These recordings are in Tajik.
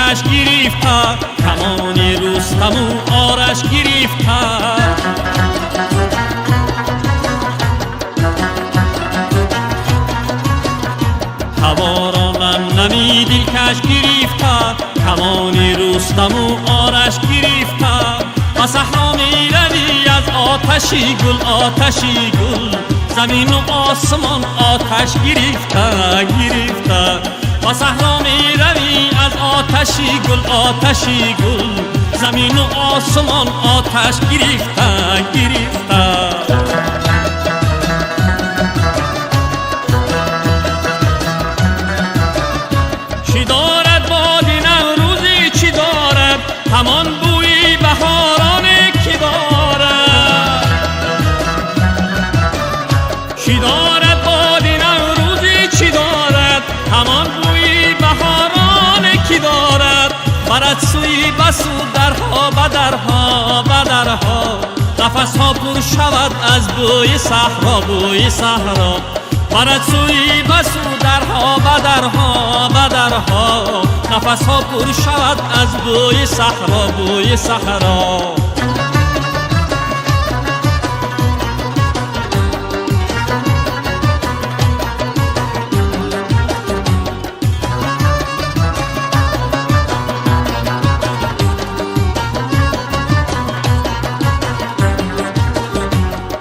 дилкаш гирифта, камони Рустаму Ораш гирифта. Ҳаворонам нами дилкаш гирифта, камони Рустаму Ораш гирифта. Ба саҳро меравӣ аз оташи гул, оташи гул, замину осмон оташ гирифта, гирифта. Ба саҳро меравӣ аз оташи гул, оташи гул, замину осмон оташ гирифта, гирифта. Чӣ дорад боди Наврӯзӣ, чӣ дорад ҳамон бӯи баҳороне ки дорад. Чӣ дорад боди Наврӯзӣ, чӣ дорад ҳамон бӯи баҳороне ки дорад. Барад сӯи басу дарҳо ба дарҳо ба дарҳо, нафасҳо пур шавад аз бӯи саҳро, бӯи саҳро. Барад сӯи басу дарҳо ба дарҳо ба дарҳо, нафасҳо пур шавад аз бӯи саҳро, бӯи саҳро.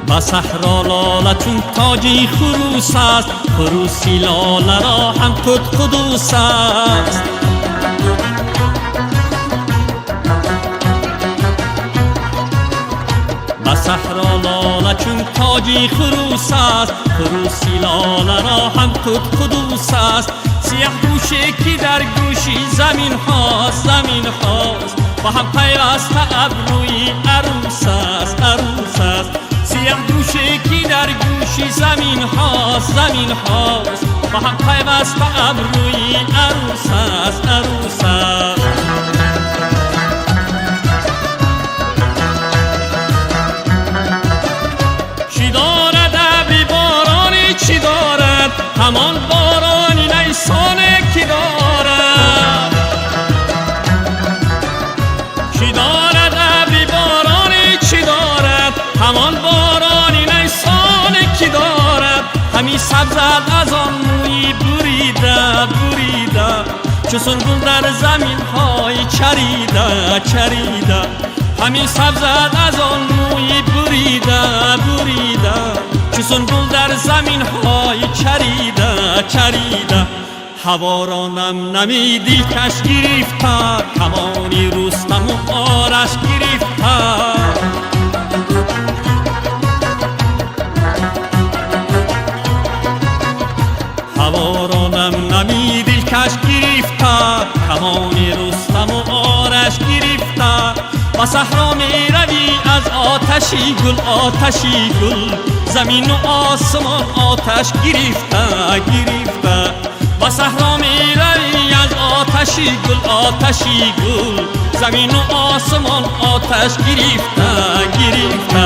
Ба саҳро лола чун тоҷи хурӯс аст, хурӯси лоларо ҳам худ қудус аст. Ба саҳро лола чун тоҷи хурӯс аст, хурӯси лоларо ҳам худ қудус аст. Сиёҳ гӯше ки дар гӯши замин ҳост, замин ҳост, ба ҳам пайваста абрӯи арӯс аст, арӯс аст. Сиёҳ гӯше ки дар гӯши замин ҳост, замин ҳост, ба ҳам пайваста абрӯи арӯс аст, арӯс аст. Чӣ дорад абри борони, чӣ дорад ҳамон борони найсоне ки дорад. Чӣ дорад абри борони, чӣ дорад ҳамон борони найсоне ки дорад. Ҳами сабзад аз он мӯи бурида, бурида, чу сунбул дар заминҳои чарида, чарида. Ҳами сабзад аз он мӯи бурида, бурида, чу сунбул дар заминҳои чарида, чарида. Ҳаворонам нами дилкаш гирифта, камони Рустаму Ораш гирифта. Ҳаворонам нами дилкаш гирифта, камони Рустаму Ораш гирифта. Ба саҳро меравӣ аз оташи гул, оташи гул, замину осмон оташ гирифта, гирифта. Ба саҳро меравӣ аз оташи гул, оташи гул, замину осмон оташ гирифта, гирифта.